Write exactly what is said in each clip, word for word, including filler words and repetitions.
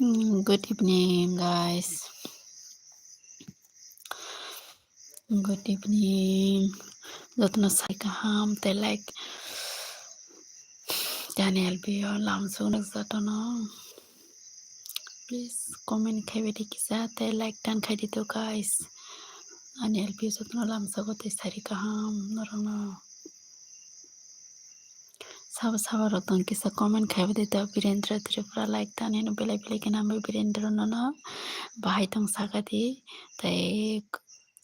Mm, good evening, guys. Good evening. Jotono sai kaham tei like tei ani L P o lamsok jotono. Please comment khaibai di kisa tei like tan khai di to, guys. Ani L P o jotono lamsogo tei sari kaham norokno. Sabo sabo rok tong kisa comment khaibai di to, Birendra Tripura like tan hino belai belai khe nang bai Birendra nono bahai tong saka di tei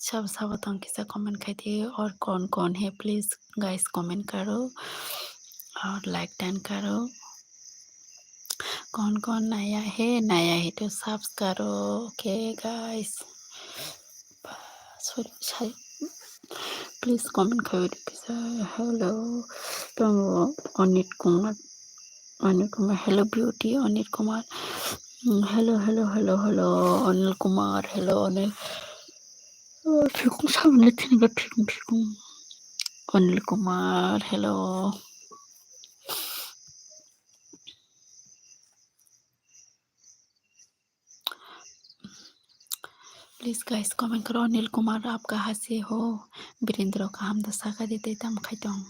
sabo sabo tong kisa comment khai di, or kon kon hai please guys comment karo or like tan karo. कौन कौन नया है, नया है तो subs करो। Okay guys, sorry, sorry. Please comment khai di kisa. Hello, tamo Anil Kumar, Anil Kumar. Hello beauty, Anil Kumar. Mm, hello, hello, hello, hello, Anil Kumar. Hello Anil. Oh, phikung samani thini ba phikung phikung. Anil Kumar, hello. Please guys, comment karo, Anil Kumar, aap kahan se ho? Birendra kaham da saka di tei tam khai tong.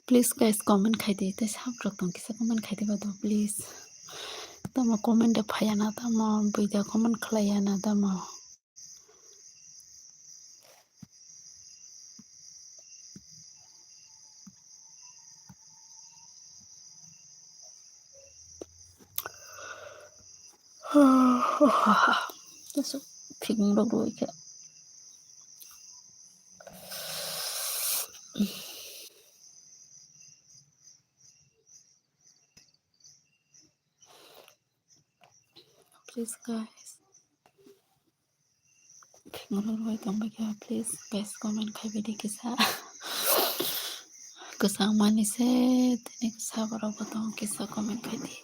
Please guys, comment khai di, tei sab rok tong kisa comment khai di ba do, please. Tamo comment de phaya na tamo, buida comment khlaiya na tamo. Teso phikung rok rwi khe. Please guys. Phikung rok rwi tongbai khe, please guys, comment khai bai di kisa. Kwchang mani se tini kisa borok bo tongo, kisa comment khai di.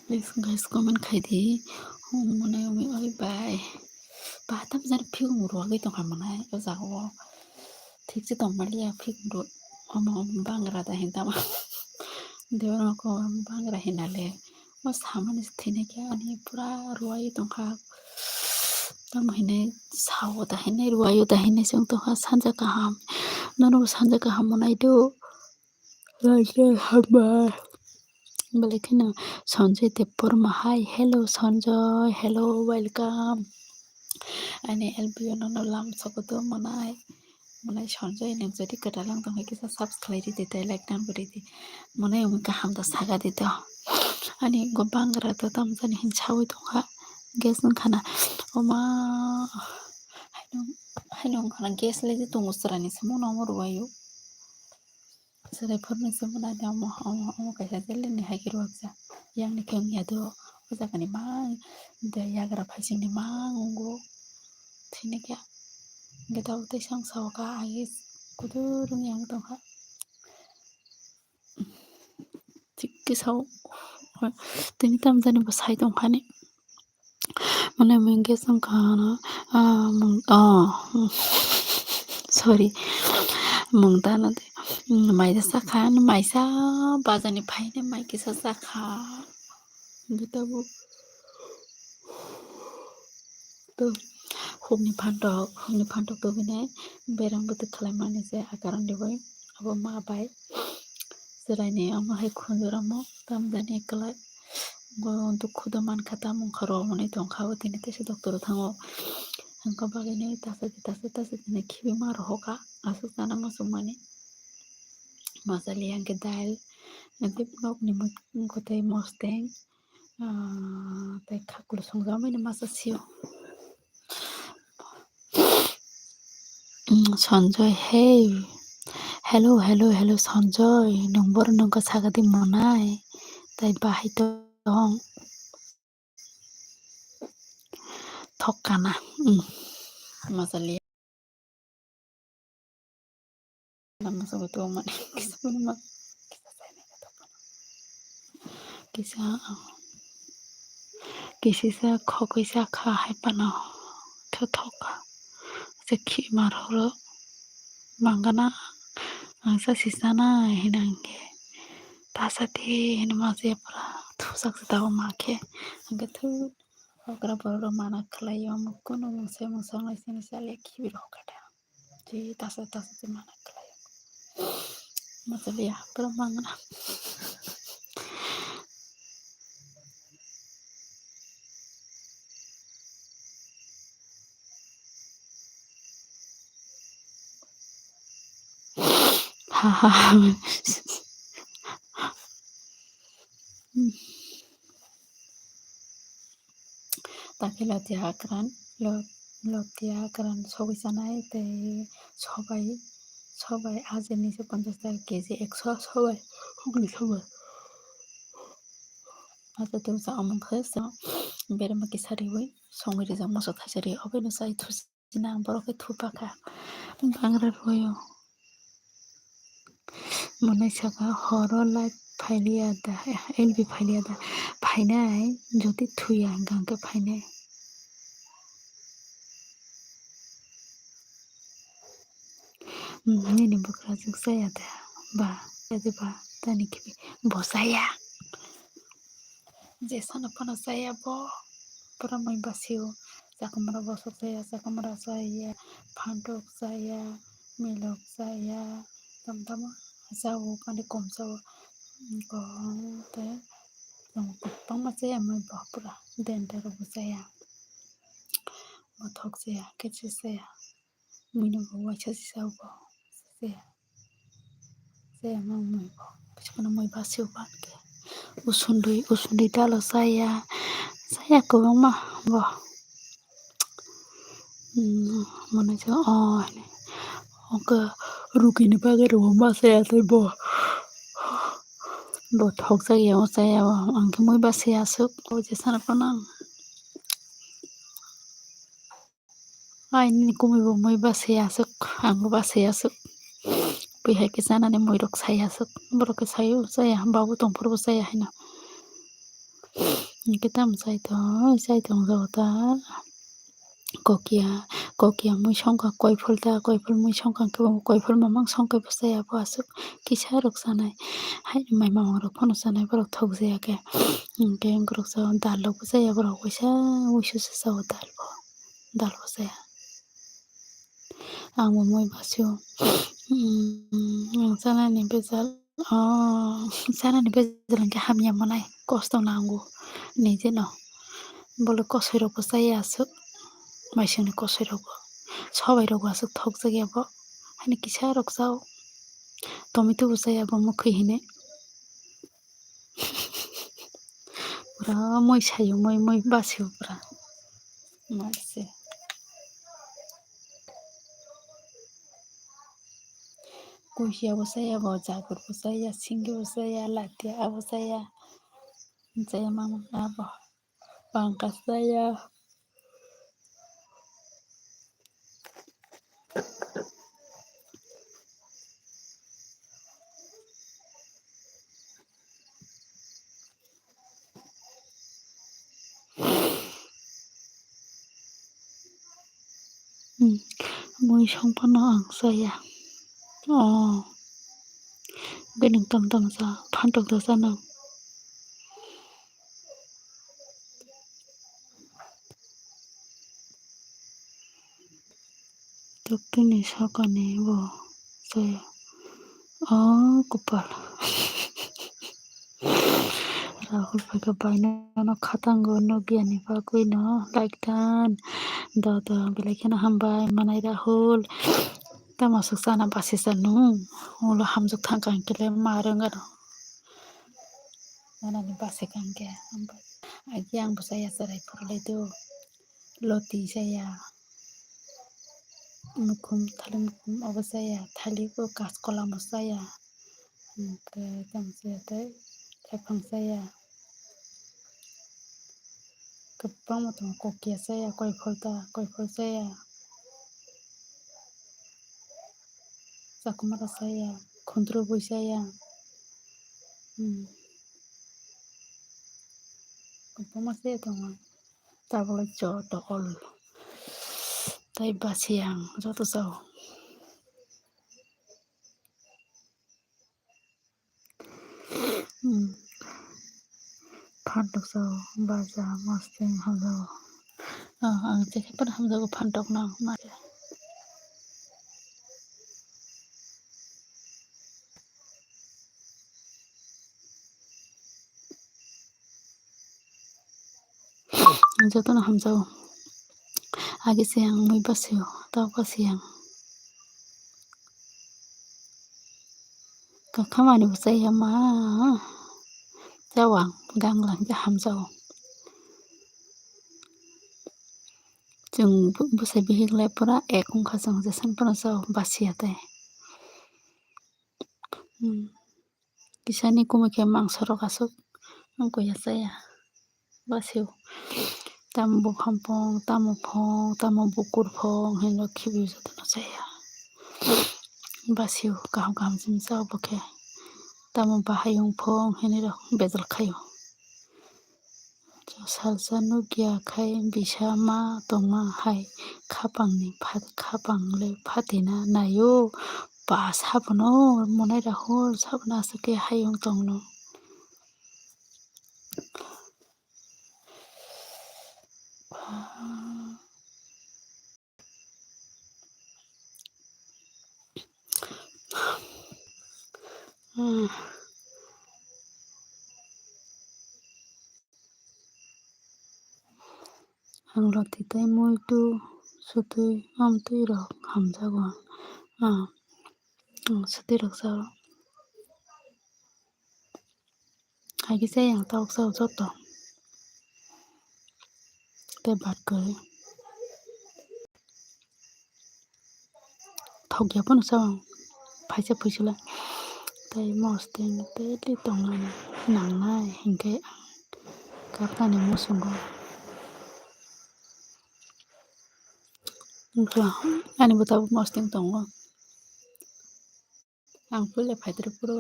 Please guys, comment khai di. Hum, mwnai umi oi bai. Ba tam jani phikung rwgwi tongkha mwnai o jaga o. Thik se tong maliya phikung rw. Omo, omo bangra da hin tamo. Debra ko omo bangra hin ale. O samani se thina khe ani pura rwui tongkha. Tamo hinwi sao da hinwi rwui da hinwi chwng tongkha sanja kaham. Nono bo sanja kaham mwnai do. Like hambai. Belai kheno Sanjoy Debbarma hai. Hello Sanjoy, hello, welcome. Ani L B O nono lam sokoto monai. Monai Sanjoy, nwng jodi kwtal wng tongkha kisa subscribe ridi tei like nang bo ridi. Monai wngkha kaham da saga di do. Ani go bangra do tamo jani hin sawi tongkha. Gas wngkha na. Oma. Haino, haino wngkha na gas lai tongo chwraini samung no omo rwbaio. Chwrai phuruni se mwnai de omo, omo, omo kaisa jeleni hai khe rwkjak. Yang ni khe wngya do, o jaga ni mang de yagra phaising ni mang wngo. Thini khe hwnkhe tabuk tei sang sao kha, age kudur wngya wng tongkha. Thik khe sao, tini tamo jani bo sai tongkha ni. Mane mui hwnkhe chwng kha, ah, mung, oh, sorry, mung tano de, mm, maisa sakha, maisa bazar ni phaina mai kisa sakha. Hwnkhe tabuk to hukni phantok, hukni phantok tubinai berang bwtwi khlaimani se a karon de bai abo ma bai chwraini omo hai khunjur omo tamjani kwlai. Bo dukhu do mankha, tamo wngkha rw hwnwi tongkha, abo tini teisa doctor o thango. Wngkha bagwino tasa di tasa tasa di khibima rohorkha, aswk chana muchungmani. Masa liya hwnkhe dal, hwnkhe nokni mwkhwtwi mosteng, ah, tei khakulu songjakmani masa sio. Mm, Sanjoy, hey. Hello, hello, hello, Sanjoy. Nwng boro nwngkha sagadi monai. Tai bahai tong. Thok kana. Mm. Masali. Lama sobo to mani. Kisa mani ma. Kisa, kisisa khokisa kha hai pano thothok kha. Se khi marhoro mangana ang sa sisana hinang khe tasa de hinma se pura thusak se tabo ma khe hingke thu okra borok rok mana khlai o mukunu mungsa mungsa wnglaisini chaliya khibi rok kha da. Tei tasa tasa tei mana khlai. Masa liya, borok mangna. Ha, ha, ha. Takhe lotya hakran, lo-, lotya hakran sogwi chanai tei sobai, sobai ajini se ponchash taka K G ekso sobai, hukni sobai. Acha tei ucha omo khe berma kisa riwi songwi rijak moso thaisa ri obono chai thusi. Nang borok khe thupa kha. Bangra rwio. Monai saka horo light phailiya da, L B phailiya da. Phainai jodi thuya hwnkha hwnkhe phainai. Nini bwkrajwk chaya da ba, chaya da ba, tani khibi bo chaya. Je sana phano chaya bo, pura mui basio, chakwmra bosok chaya, chakwmra chaya, phantok chaya, milok chaya, tamo tamo chao, mani kom chao, kom tei kwbangma chaya mui bo pura dendar bo chaya, bothok chaya, kechi chaya. Mui no bo waisa sisa bo se, se ma mui bo kisa kono mui basio ba khe usundui, usundui dalo chaya, chaya kwbangma bo. Mwnwi se o hwnwi hwnkhe rugini bagwi rwma chaya tei bo, bo thokjak ya o chaya o, ang khe mui basai aswk o je sana phano ang. Ai nini kumui bo mui basai aswk, ang bo basai aswk. Bui hai khe chanani mui rok sai aswk, borok khe saio chaya, babo tongphuru bo chaya haino. Hwnkhe tamo chai tong, chai tong jago ta. Kokiya, kokiya mui songkha koiphol ta, koiphol mui songkha khe bo koiphol mamang songkhe bo chaya bo aswk kisa rok chanai. Haino mai mamang rok phano chanai borok thok jaya khe. Hwnkhe borok chao dal rok bo chaya borok waisa wuisu se chao dal bo. Dal bo chaya. Ang bo mui basio. Ang chanani bejal. Oh, chanani bejal hwnkhe hamya manai, kosto nango, nije no. Bole kosoi rokbo chaya aswk, maisingni kosoi rokbo, sobai rokbo aswk thokjakya bo, haino kisa rok chao, tomato bo chaya bo mwkhwi hinwi. Pura moi sayo, moi, moi basio pura. Maise. Kusia bo chaya bo, jagur bo chaya, singki bo chaya, latia abo chaya. Chaya mama abo. Pangkas chaya. Hmm. Mui songphano ang chaya. Oh. Bini tom tom cha, phantok da cha nang. Tokni sakani bo se, oh, kopal. Rahul phaikha baino no khatango nukya ni bagwi no like dan. Do do belai kheno hambai manai Rahul. Tamo aswk chana basi cha nung? Ulo hamjwk thangkha hwnkhe le ma rwng ano. Nanani basi kha hwnkhe. Agi ang bo chaya cherai phuru lai do. Loti chaya. Mukhum, thali mukhum obo chaya. Thali bo kaskola mo chaya. Hwnkhe tamo chaya tei thaphang chaya. Kwbangma tongo, kokiya chaya, koiphol ta, koiphol chaya. Chakwmara chaya, khundrubwi chaya. Hmm. Kwbangma chaya tongo. Tabole joto all. Tai basi ang joto chao. Hmm. Phantok chao, baja, mosting hamjao. Ah, ang chekhe phano hamjago phantok no, ma. Jotono hamjao. Agi se ang mui basio, tok basi ang. Kakhamani bo chaya ma. Chao ang, gangla hwnkhe hamjao. Chwng bu-, bwsai bihik le pura ek wngkha, chwng jesan phano chao, basiya tei. Hmm. Kisani kumui khe mangso rok aswk wngkha ya chaya. Basio. Tamo bukham phong, tamo phong, tamo bukur phong hinwi khibiui jotono chaya. Basio kaham kaham simi chao bo khe. Tamo bahai wng phong hinwi rok bejal khaio. Salsa nukya khai bisa ma tongma hai khapangni phat-, khapang le phatina naio. Ba sabono monai Rahul sabono aswk khe hayung tongno. Ang loti tei muitu sutui amtui rok hamjago. Ah, ang sutui rok sa. Hai khe se yang tok chao joto. Tei bat kwrwi. Thok ya phano chao ang. Phaisa phuisula. Tei mosting tei twi tongnani nangnai hinkhe ang kaptani muchungo. Wngkha ani bwtabo mosting tongo. Ang puila phaitwrwk phuru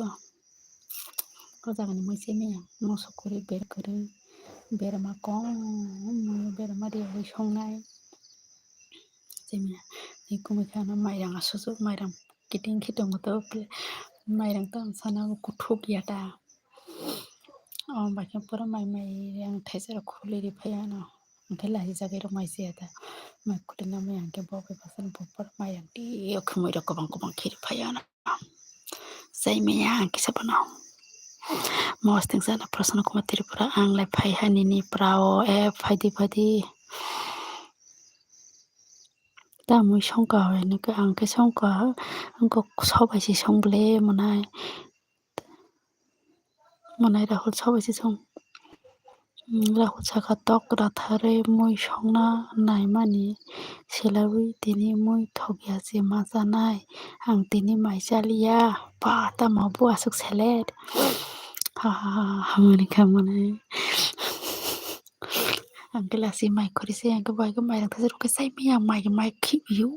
o jagani mui chemiya moso kwrwi ber kwrwi berma kong berma riyawi songnai chemiya ni kumui kheno mairang aswk mairang kiting khitung to mairang tang sana kuthuk ya ta o bai khe pura mai mai yang thaisa rok khuliri phai ano. Hwnkhe lahi jagwi rok mai chaya ta. Mai kwtwina mai hwnkhe bo bai bwsano bo pura mai yang twi o khe muirok kwbang kwbang khiri phai ano. chai maya ang kisa bono. Mosting sana Prasanna Kumar Tripura, ang lai phai ha nini pra o, e, phaidi, phaidi. Tamui songka hoi nukhe, ang khe songka, ang kok sobai se song ble monai. Monai Rahul sobai se song. Hmm, Rahul saka tok ratharwi mui songna naimani selaiwi tini mui thokya se ma chanai. Ang tini mai chaliya. Ba tamo bo aswk selet. Ha ha ha ha, hamani kha monai. Ang khe lasi mai khori se, ang khe bai khe mai rang thajak khe sai maya mai khe mai khi biyo.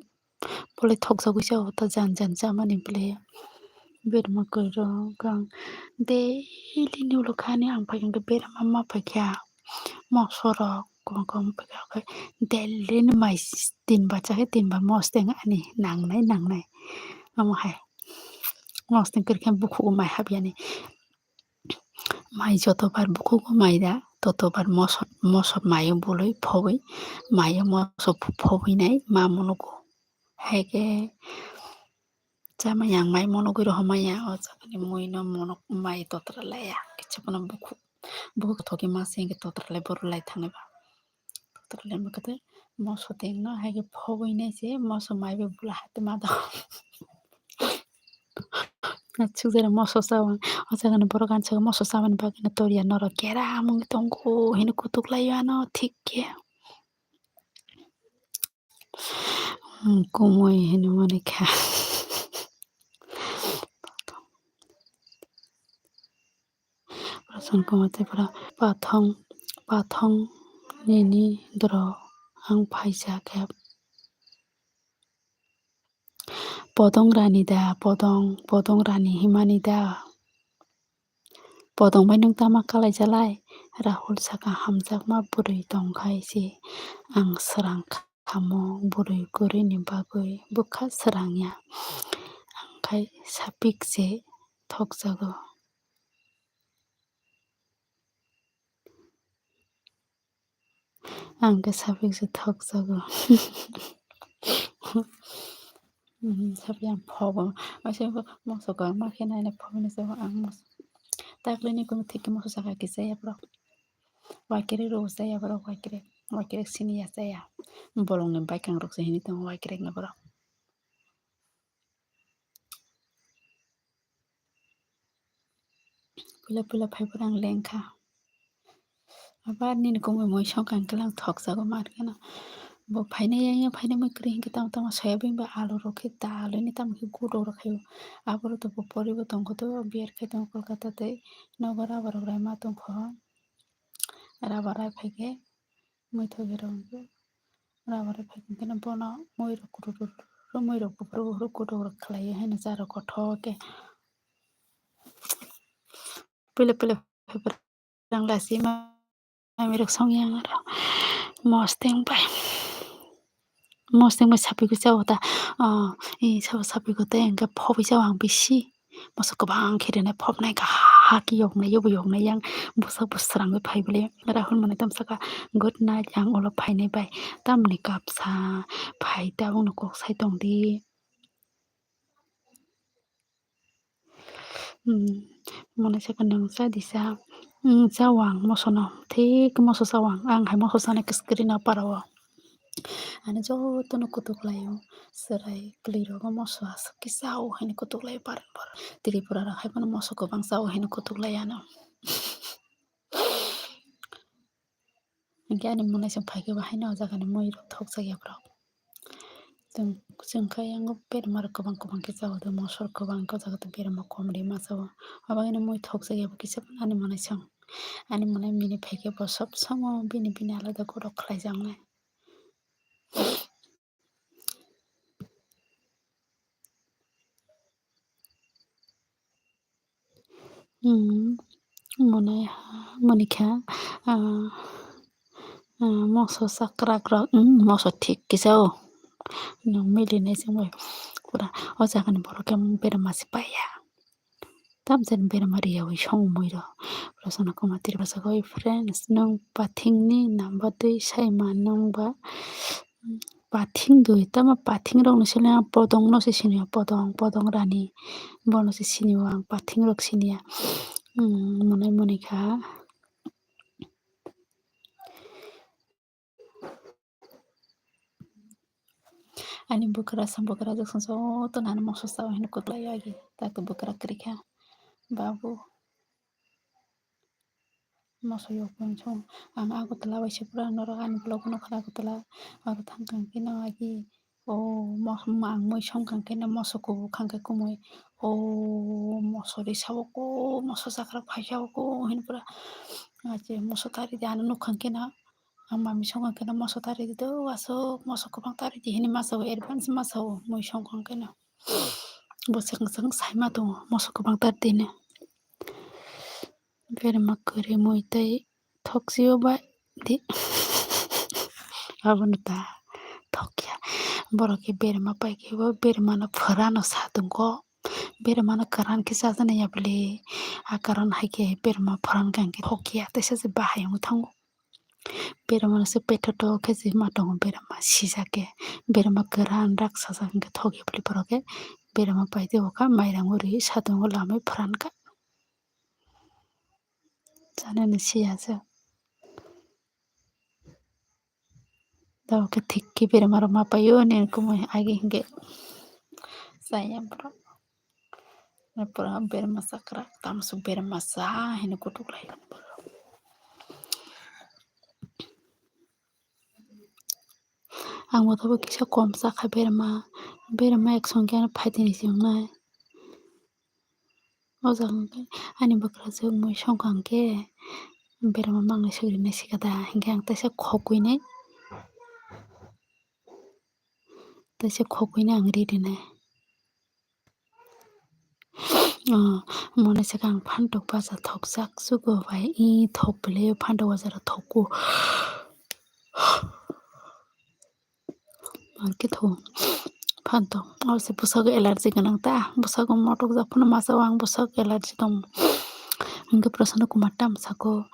Bole thokjagwi sa o ta jan jan chamani bole. Berma kwrwng kang daily ni ulo khani ang phai khe berma ma phai kha. Mosorok kwbang kwbang phai kha, daily ni mai s-, tin bar cha khe tin bar mosting ani nangnai nangnai. Omo hai mosting kwrwi khe bukhugo mai hapyani. Mai jotobar bukhugo mai da, totobar mosot, mosot maio bolwi phobwi, maio mosot phobwi nai ma munugo. Hai khe chamaya ang mai munugwi rohormaya, o jaga ni mui no munuk mai totra laya, kichu bono bukhuk, bukhuk thoki ma se hwnkhe totra lai boru lai thangwi ba. Totra lai ma khe moso tengno hai khe phobwi nai se, moso mai bai bula hati ma do. Achuk jera moso chawang. O jaga ni borok ang saka moso chamani bagwi no toriya norok kera mung tongo hino kutuk lai ano thik khe. Hmm, kumui hino mani kha. Prasanna Kumar Tripura, pathong, pathong nini doro ang phaisa khe. Podong rani da, podong, podong rani himani da. Podong bai nwng tama kalai jalai? Rahul saka, hamjakma bwrwi tongkhai se ang srang kha-, khamung bwrwi kwrwini bagwi bwkha srangya. Ang khai sapik se thokjago. Ang khe sapik se thokjago. Hmm, sapik ang phobo. Waisa bo moso kwbangma khe naina phobini se ang moso. Takle ni kunu thik khe moso saka khe chaya borok. Waikere rw chaya borok, waikere, waikere siniya chaya. Bolongni bwkang rok se hini tongo waikere ni borok. Puila puila phaiphuru ang lengkha. Abar nini kumui mui songkha hwnkhe lang thokjago ma kheno. Bo phainai yang yang phainai mui kwrwi hwnkhe tamo tamo soyabin bai alu rok khe dalwi ni tamo khe gudok rok khaio. Aborok to bo poribo tongkho to B Ed khai tongo Kolkata tei nogo rubber rok raima tongkho. Rubber rai phaikhe muithogwi rw hwnkhe rubber rai phaikhe hwnkhe bono mui rok kuthuk kuthuk mui rok buphuru buphuru gudok rok khlaiwi haino cha rw kothok khe. Puila puila phaiphuru ang lachima mui rok songya ang aro mosting bai. Mosting bai sapikwi chao ta, ah, i sabo sapikwi tei hwnkhe phobwi chao ang bisi. Moso kwbang khe rwnai phobnai kha, ha khe yoknai, yobo yoknai yang bwsak bwsrangwi phai bwle. Rahul mwnwi tamo saka, "Good night, ang ulo phainai bai." Tamoni kapsa phai, tabukno kok sai tongdi. Hmm, mwnwi saka, "Nwng cha di cha." Hmm, chao ang mosono, thik moso chao ang. Ang hai moso chanai kwskwrwino para o. Ani jotono kutuk laio, chwrai kwlwi rogo moso aswk khe chao hinwi kutuk laio parani borok. Tripura rok hai phano moso kwbang chao hinwi kutuk lai ano. Hinkhe ani mwnwi chwng phaikhe bo haino o jagani mui rok thokjak ya borok. Chwng, chwng khe yang berma rok kwbang kwbang khe chao, moso rok kwbang khe o jaga berma kom rima chao. Abagino mui thokjak ya bo kisa ani mwnwi chwng. Ani mwnwi mini phaikhe bo sob somo bini bini alada guro khlaijaknai. Hmm, mwnwi ha, mwnwi kha, ah, ah, moso sakrak rok, hmm, moso thik kisa o. Nwng milinai chwng bai pura o jagani borok khe berma se paiya. Tamjani berma riyaui song mui rw. Prasanna Kumar Tripura saka, "Oi friends, nwng pathingni number twi sai man nwng ba?" Pathing dui, tamo pathing rokno sini ang podong no se sini o, podong, podong rani. Bono se sini o ang, pathing rok sini ya. Hmm, monai monai kha. Ani bwkrasong bwkrajwk song joto nani moso sao hino kwplai agi. Tato bwkra kwrwi kha. Babu. Moso yok bonsong. Ang Agartala bai se pura norok ani vlog no khna Agartala. Aro thang kang khe no agi. O mo-, ang mui song kang khe no moso kubu khang khe kumui. O moso ri sao ko, moso sakra phai sao ko hino pura. Ache moso tari di ano nuk kang khe no. Ang mami song kang khe no moso tari di do aswk moso kwbang tari di hini ma sao advance ma sao mui song kang khe no. Bo swkang swkang sai ma tongo moso kwbang tari di hini. Berma kwrwi mui tei thokchio bai di. Abono ta thokya. Borok khe berma pai khe bo bermano phrano sa tongo. Bermano kwran khe chajani ya bwle. A karon hai khe berma phoran kang khe thokya teisa se bahai wng thango. Bermano se pethoto khe se ma tongo berma sijak khe. Berma kwran rak sajak hwnkhe thokya bwle borok khe. Berma pai tei bo kha mairang uri sa tongo lamwi phoran kha. Chanani siya se. Tabuk khe thik khe berma rok ma paio nini kumui agi hinkhe chaya borok. Pura berma sakra tamsuk berma sa hino kutuk lai. Ang bo tabuk kisa kom chakha berma, berma ek song khe ano phaitini se wngnai. O jaga hwnkhe ani bwkrajwk mui songkha hwnkhe berma mangnai swk rinai se khe da, hinkhe ang teisa khogwinai, teisa khogwinai ang ri rinai. O, mone se khe ang phantok bacha thokjak chugo bai, i thok bwlai o phantok bacha rok thokgo. Ang khe tho phanto, abo se bwsakgo allergy gwnang ta, bwsakgo motok jak phano masa o ang bwsak allergy tong. Hwnkhe Prasanna Kumar tamo sako,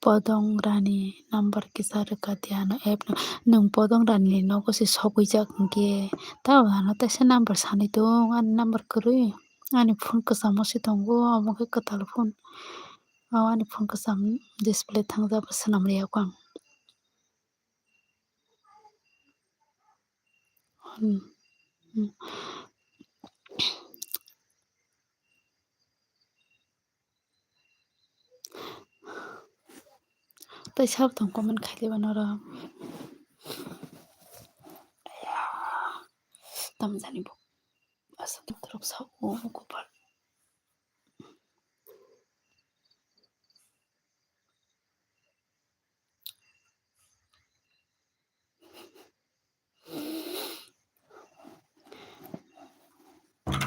"Podong rani number kisa rwkha di ano app no." Nwng Podong rani ni nogo se sogwi jak hwnkhe, tamo ano teisa number sanwi tong, ani number kwrwi, ani phone kwchamo se tongo, omo khe kwtal phone. O ani phone kwcham display thangjak, bo swnam rwya kho ang. Hmm. Hmm. Tei sabo tong comment khai diba norok. Ayah. Tamjani bo. Asa tong torok sao kopal.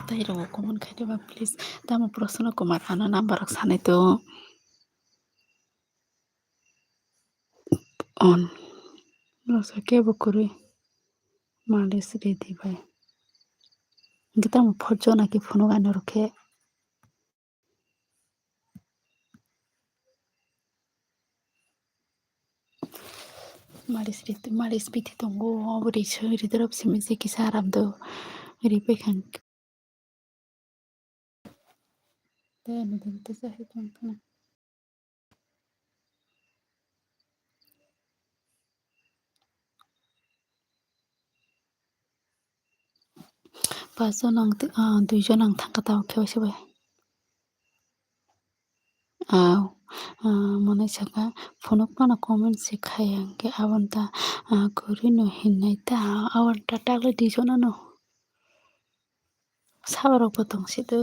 Tei rok comment khai diba please. Tamo Prasanna Kumar ano number rok sanai to. On. Rasa kebo kwrwi. Malis ridi bai. Hwnkhe tamo phone jona khe phunuk ani rok khe. Malis rit-, malis bithi tongo, obo ri soi ri dorop simi se kisa aram do ri paikha. Tei ani din tesa hai tong khna. Pas jon ang, ah, dui jon ang thangkha tabuk khe waisa bai. Aw, ah, mwnai saka phunuk phano comment se khai ang khe aboni ta, ah, kwrwi no hinwi ta aboni ta tagle dui jon ano. Saborok bo tong si do,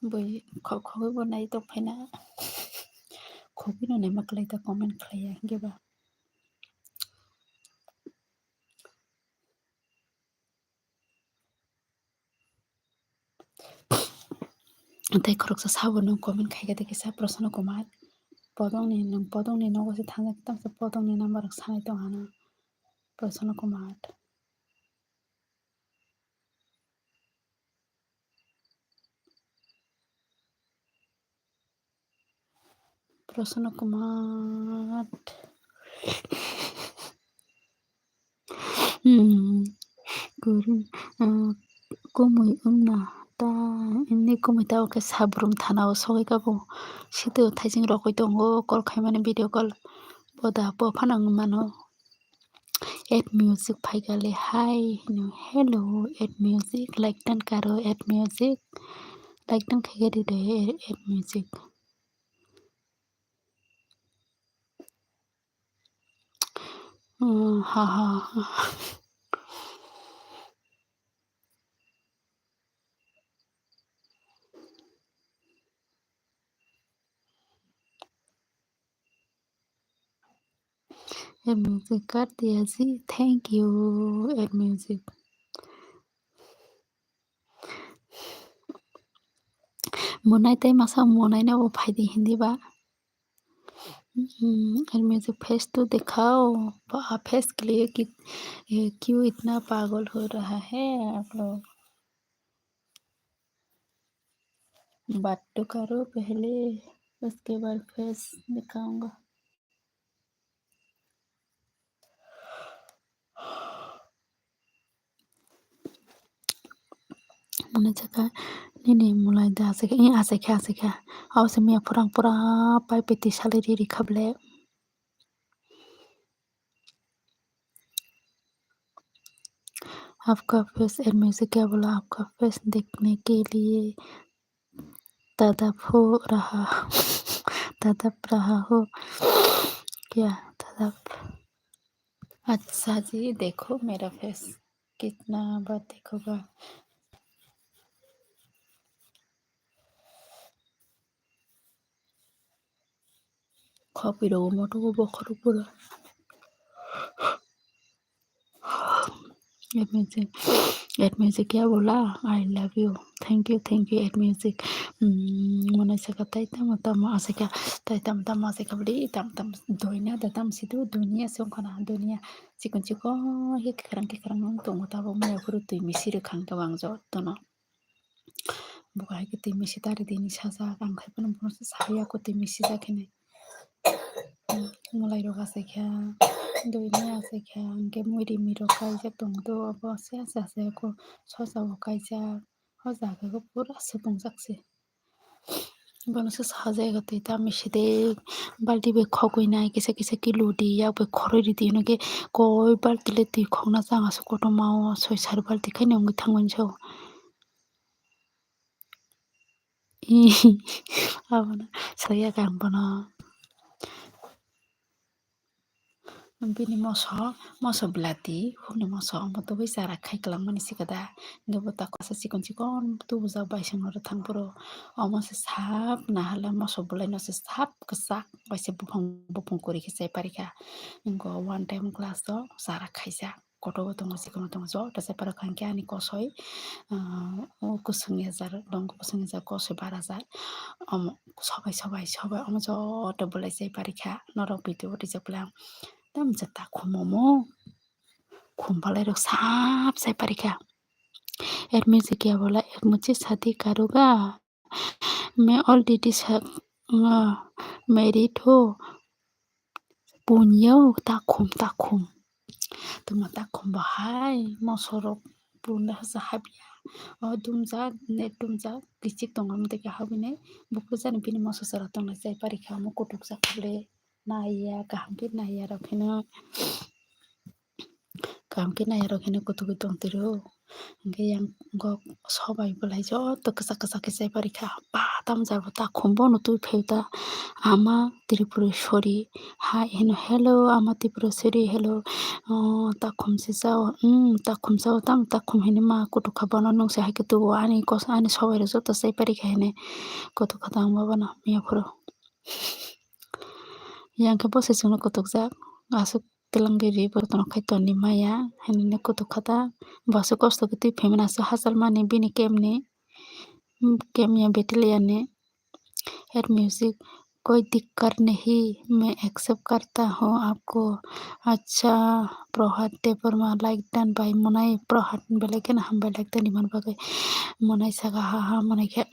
bui khok khogwi bo nai tong phaina. Khogwi no naima kwlai ta comment khlai ya hwnkhe ba. Tei khoroksa sabo nwng comment khaikha tei kisa Prasanna Kumar. Podongni, nwng Podongni nogo se thangjak tamsa Podongni number rok sanai tong ano. Prasanna Kumar. Prasanna Kumar. Hmm, kwrwng, ah, kumui wngna ta, ini kumui ta o khe sabrum thana o sogwi kabo. Sitwk thaising rokoi tongo, call khaimani video call. Poda po phano wngwi mano. Add music phaikha le, hi hino, hello, add music, like dan karo, add music, like dan khaikhe ride, add music. Hmm, ha, ha, ha. Add music कर दिया जी, thank you, add music. Monai tei masa monai na bo phaidi hindi ba. Hmm, add music, face to dikhao, ba face ke liye ki, eh, क्यों इतना पागल हो रहा है आप लोग। बात तो करो पहले, उसके बाद फेस दिखाऊंगा। Mwnai chakha nini mulai da achaikha, i achaikha, achaikha. Abo se miya phurang pura pai piti salai ri ri kha ble. आपका फेस, add music क्या बोला? आपका फेस देखने के लिए तड़प हो रहा, तड़प रहा हो क्या? तड़प। अच्छा जी, देखो मेरा फेस, कितना बार देखोगा? Khopirok moto o bokhorok pura. Add music, add music क्या बोला? I love you. Thank you, thank you, add music. Hmm, mwnai saka tai tamo tamo achaikha, tai tamo tamo achaikha bwdwi tamo tamo doina da tamo sido dunia se wngkhana dunia chikon chikon khe kwkhwrang kwkhwrang wng tongo tabuk maya phuru twi misi rwkhang tabuk ang jotono. Bo hai khe twi misi tari dini sajak, ang khai phano bono se sawi ya kho twi misi jak hinwi. Mwlai rok achaikha, dui ni achaikha, hwnkhe mwri mwi rok kaijak tongo, obo se acha acha kho sosa bo kaijak, o jaga o pura swpung jak se. Bono se sajak twi ta misi de balti bai khogwi nai kisa kisa khe ludi yak bai khoroi ridi hwnkhe koi balti le twi khogna chang aswk kotorma o soi sari balti khe wngwi thangmani sao. Abono soya khe ang bono. Bini moso, moso belati, hukni moso, omo tubui chara khai kwlangmani sikada. Hwnkhe bo tako asa chikon chikon tubujak bai songno rwthang phuru. Omo se sap naharle moso belaino se sap kwchak bai se buphang buphang kwrwi khe chai parikha. Hwnkhe o one time glass o chara khaijak. Kotor bo tongo, chikon bo tongo, joto se parok hwnkhe ani kosoi, ah, o kwswng ejar, dongo kwswng ejar, kosoi bara jar, omo sobai, sobai, sobai, omo joto belai chai parikha, norok video o rijak bwla, tamo jata khum omo, khum balai rok sap chai parikha, add music क्या बोला, एक मुझे शादी करोगा? मैं already sa-, uh, married ho. Punyo takhum, takhum. Tamo takhum bo hai mosorok punda hasa habya. O dumjak, net dumjak, kichik tongo, amtwi khe habinai. Buphuru jani bini moso chwra tongnai chai parikha, omo kutukjak le naiya, kaham khe naiya rok pheno. Kaham khe naiya rok hino kutukwi tongtwiro. Hwnkhe yang go sobai belai joto kwchak kwchak khe chai parikha. Ba tamjak bo takhum bono twi phaio ta. Ama Tripureshwari hai hino, hello ama Tripureshwari, hello. O takhum se chao, hmm, takhum chao, tamo takhum hinwi ma kutukha bono nungse hai khe tubuo ani kos-, ani sobai rok joto chai parikha hinwi kutukha tang bono miya phuru. Yang khe bo se chwngno kutukjak aswk. Twlangwi ri borok tono khai tonni maya hinwi kutuk kha ta. Bo aswk kosto khe twi phaimani aswk hachal mani bini camp ni, camp ya battalion ni. Add music, कोई दिक्कत नहीं, मैं एक्सेप्ट करता हूँ आपको। Acha, Prohad Debbarma, like done by Monai Prohad, belai kheno hambai like done rimani bagwi. Monai saka ha ha, Monai khe.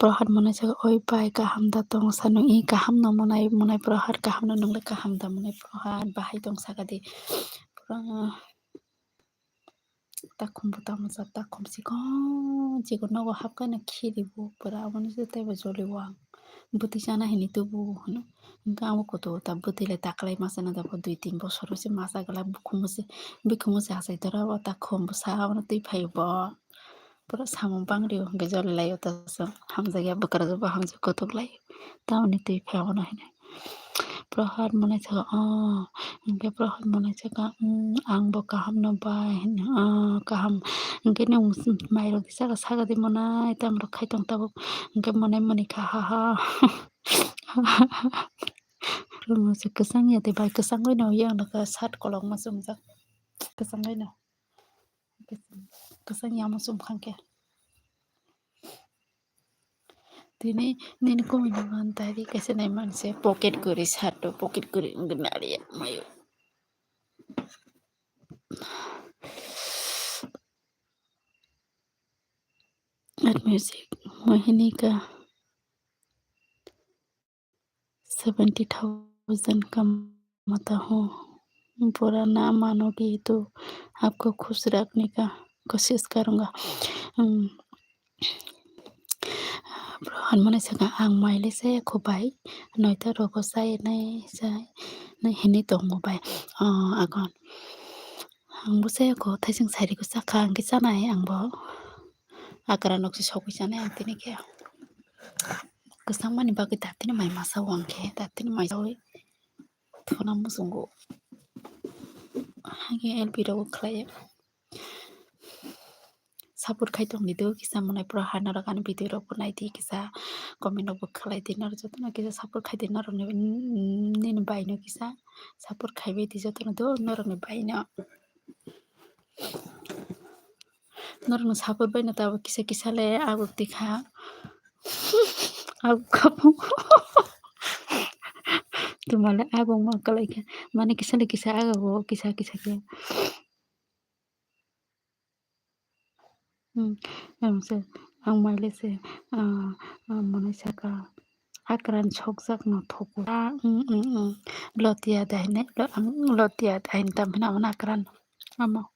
Prohad monai saka, "Oi bai, kaham da tong?" Sanu, "I kaham no monai, monai Prohad, kaham no, nung le kaham da monai Prohad, bahai tong?" Saka di. Pura takhum bo tamo sa, takhum sikon, chikon nogo hapkha na khiri bo, pura aboni se teibo joli o ang. Bwtwi chana hini tubu hino. Hwnkhe ang bo koto ta bwtwi le taklai masa na, dabo dui tin bosor se masa glak, bukhumu se, bikhumu se achai tora o takhum bwsa abono twi phaio bo. Pura samung bangri o hwnkhe joli lai o ta se hamjakya bwkrajwk bo hamjak kotok lai o. Tamoni twi phai abono hino. Prohad monai saka, "Oh," hwnkhe Prohad monai saka, "Mm, ang bo kaham no bai," hino, "Ah, kaham." Hwnkhe nwng mairok saka, saka di monai, tamo rok khai tong tabuk. Hwnkhe monai mani kha, ha, ha. Kwchang ya de bai, kwchang bai no yang naka shirt kolokma chumjak. Kwchang bai no. Kwchang yamo chum khang khe. Tini nini kumui ni man tari kaisa nai man se pocket guri shirt o pocket guri wngwi nari ya mayo. At music, Mohinika. Seventy thousand kamata ho, bura na manogi, to apko khush rakhne ka koshish karunga. Hmm. Prohan mane saka, "Ang maile saya kho bai, noita rogo saya nai, saya nai," hinwi tongo bai. Oh, agon. Ang bo saya kho, thaising sairi ko sakha, ang khe chanai ang bo. Akra nok se sogwi chanai ang tini khe. Kwchangmani bagwi datini mai masa o ang khe, datini mai sawi thona muchungo. Hage L P rogo khlai. Support khai tongdi do kisa, mwnai pura hana rok ani video rok bo naidi kisa, comment rok bo khlai di, norok jotono kisa support khai di, norok ni, nini bai no kisa support khai bai di jotono do norok ni bai no. Norokni support bai no tabuk kisa kisa le aguk tikha. Aguk kha bo. Tuma le aguk ma kwlai kha. Mane kisa le kisa agago, kisa kisa khe. Hmm, ang se, ang maile se, ah, ah, mwnai saka, akran sokjak no thuku. Ah, mm, mm, mm. Lotia dai hinai, lo-, ang lotia dai hinai tam hina mwnai akran. Amo.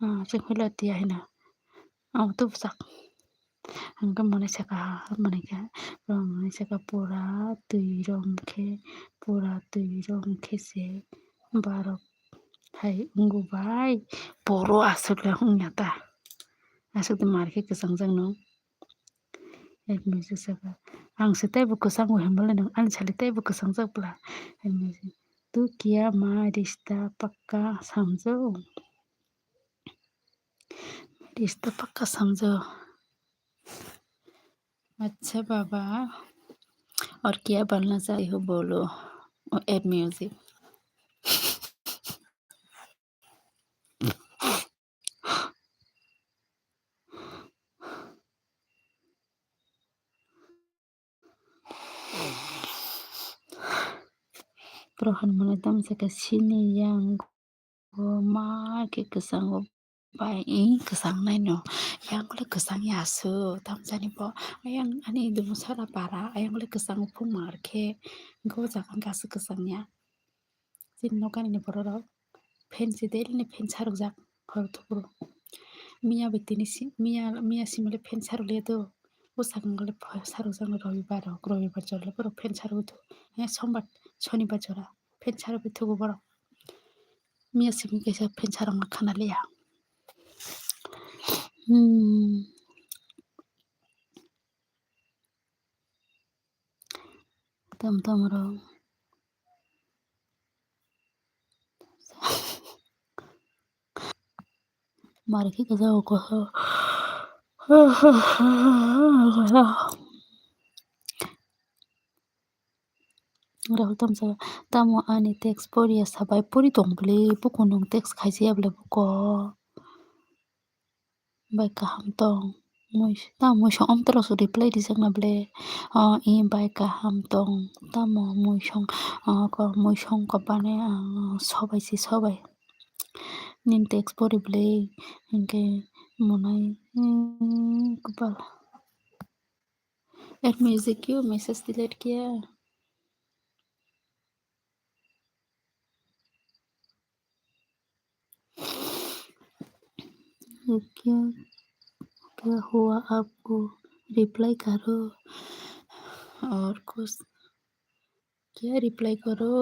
Ah, chwng phai lotia hino. Amo tubujak. Hwnkhe mwnai saka, mwnai khe, mwnai saka pura twi rom khe, pura twi rom khe se barok hai wngo bai, boro aswk le wngya ta. Aswk de mar khe kwchang jak no. Hai mwnai saka, ang se teibo kwchang o himba le nang ani sale teibo kwchang jak bwla. Hai mwnai se, "Tu kiya ma rishta pakka samjho?" रिश्ता पक्का समझो। अच्छा बाबा, और क्या बनना चाहते हो बोलो। ओ, ad music. Prohan mwnai tamo se khe sini yang o ma khe kwchango bai, ih, kwchang nai no. Yang le kwchang ya aswk, tamo jani bo. Ayang ani dumo sara para, ayang le kwchango phung mar khe, go jaga hwnkhe aswk kwchang ya. Chini nokanini bororok fan se daily ni fan sarukjak hor thukro. Miya bai tini si-, miya, miya simi le fan sarukliya do. O sakang le pha-, sarukjak no robibar rok, robibar jora le borok fan sarwi thuk. Eh, sombar, sonibar jora fan sarwi thugo borok. Miya simi kaisa fan sarukma khana liya. Hmm. Tam tam rok. Mar khe kwchao kwchao. Rao tamsa tamo ani text poriya sabai pori tong bwle, buko nwng text khaijaya bwle buko. Bai kaham tong. Mui-, tamo muisong omtwrok se reply rijak na bwle. O, i bai kaham tong. Tamo muisong, o, ko muisong ko bane, o, sobai se sobai. Nini text pori bwle, hinkhe monai, hmm, kwpal. Add music क्यों message delete किया? क्या, क्या हुआ आपको? रिप्लाई करो। और कुछ क्या रिप्लाई करो?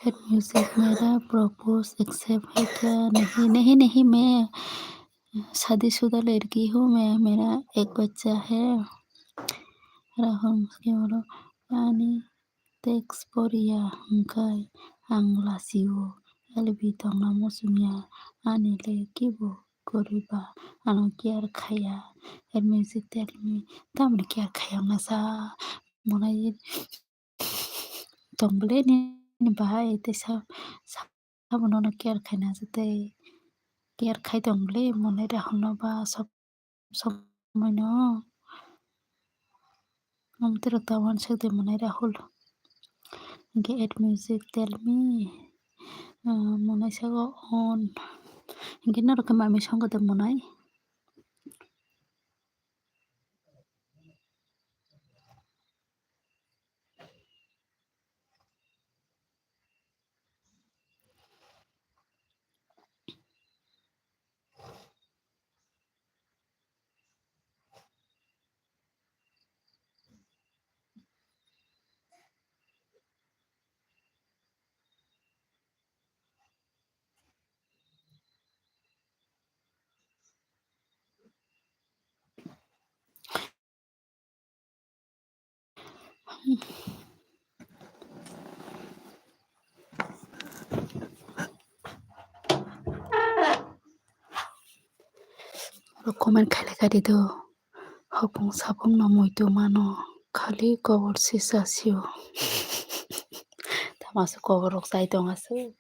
Head music मेरा प्रपोज एक्सेप्ट है क्या? नहीं, नहीं, नहीं, मैं शादीशुदा लड़की हूँ, मैं, मेरा एक बच्चा है। Rahul Muskil ani text poriya hwnkhe ang lasio, L B tongna muchungya, ani le kibo kwrwi ba ano care khaiya. Head music tell me, tamni care khaiya masa, monai tong bwle nini bahai tei sa, sa, sabono no care khaina se tei care khai tong bwle monai Rahul no ba sob somoi no. Amtwrwk ta uansuk de monai Rahul. Hwnkhe add music tell me. Ah, monai saka on. Hwnkhe norok khe mami songkha de monai. Comment khailai kha di do. Hopung sapung no muitu mano. Khali kobor sisa sio. Tamasu kobor rok chai tong asu.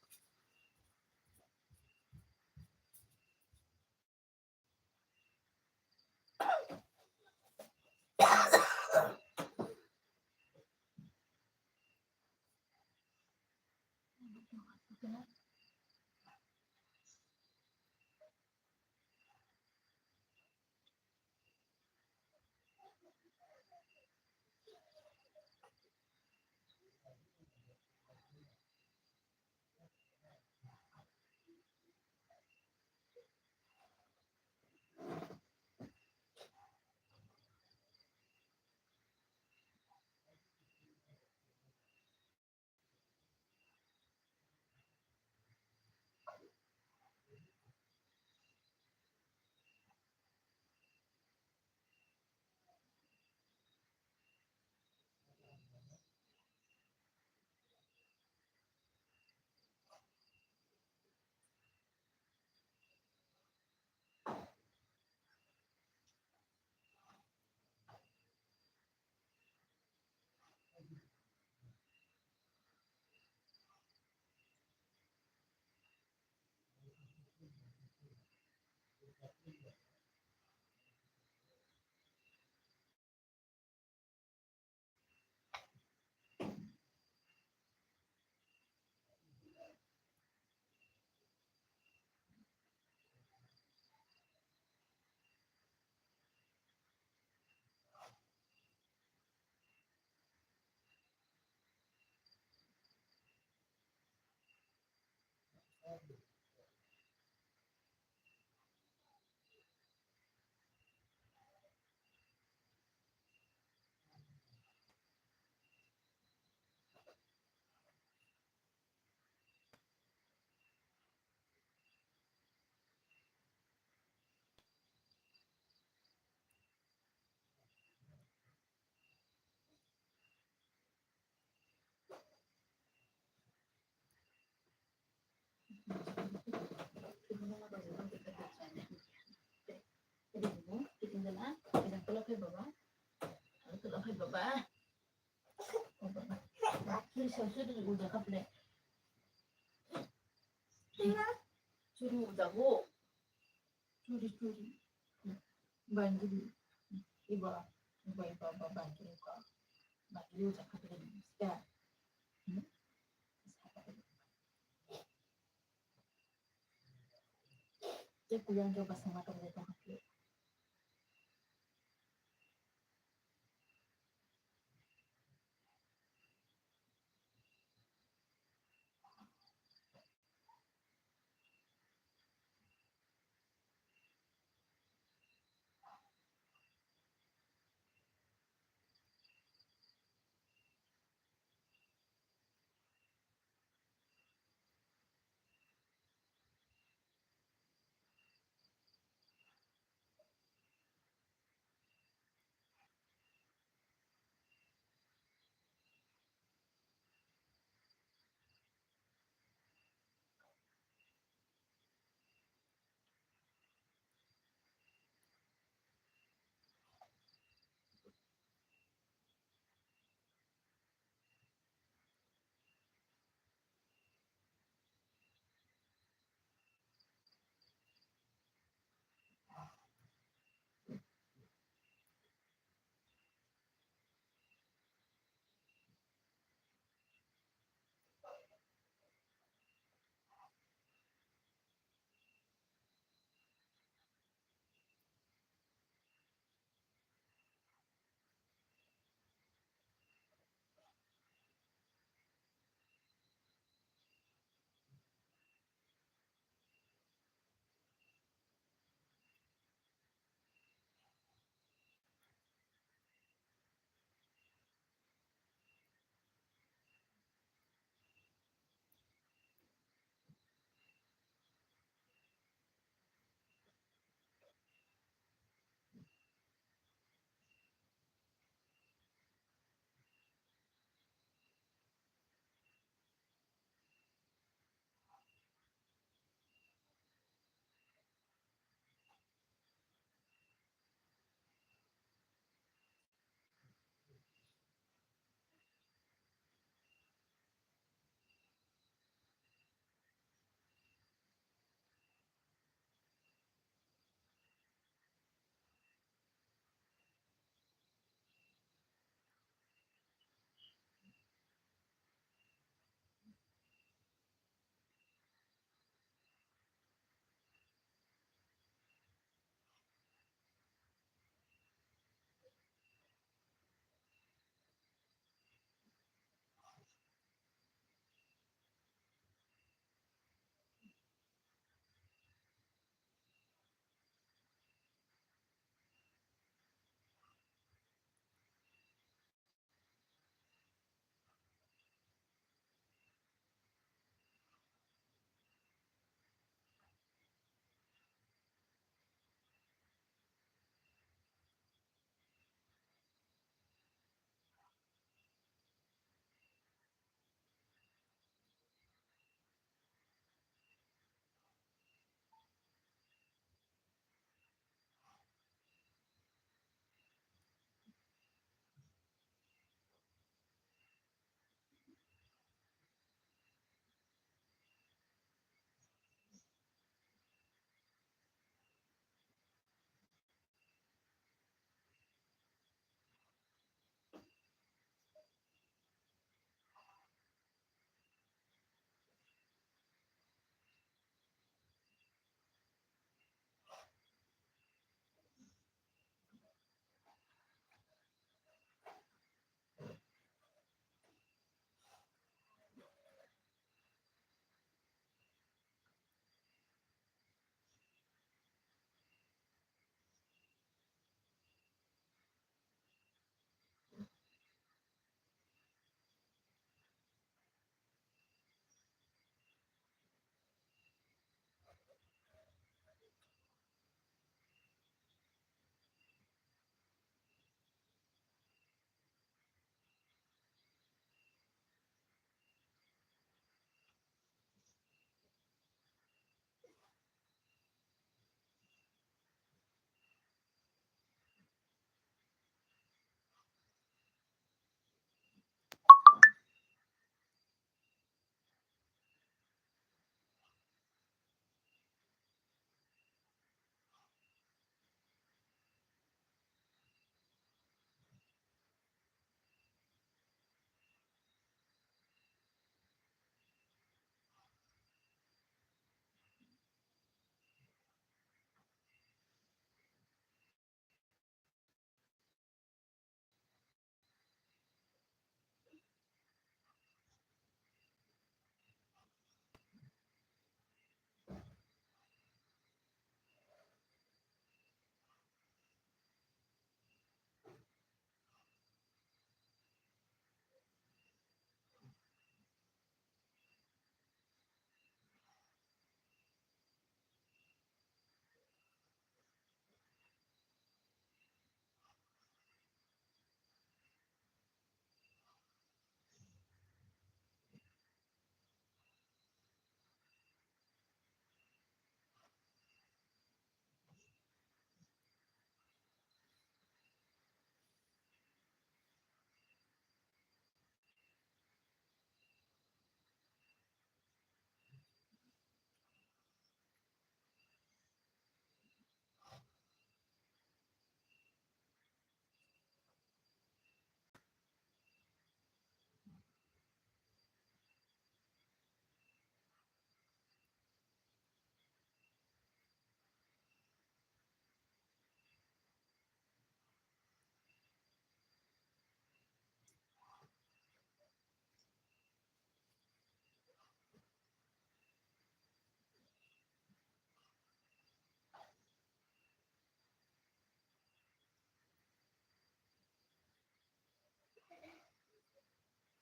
Suri uja kaple. Suri uja go. Suri suri. Bangiri. Iba. Iba iba iba bangiri ka. Bangiri uja kaple. Ya. Hmm? Tei kuyang khe bwswk ma tongwi tongkha khe.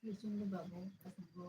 Kichungo babu, aswk bo.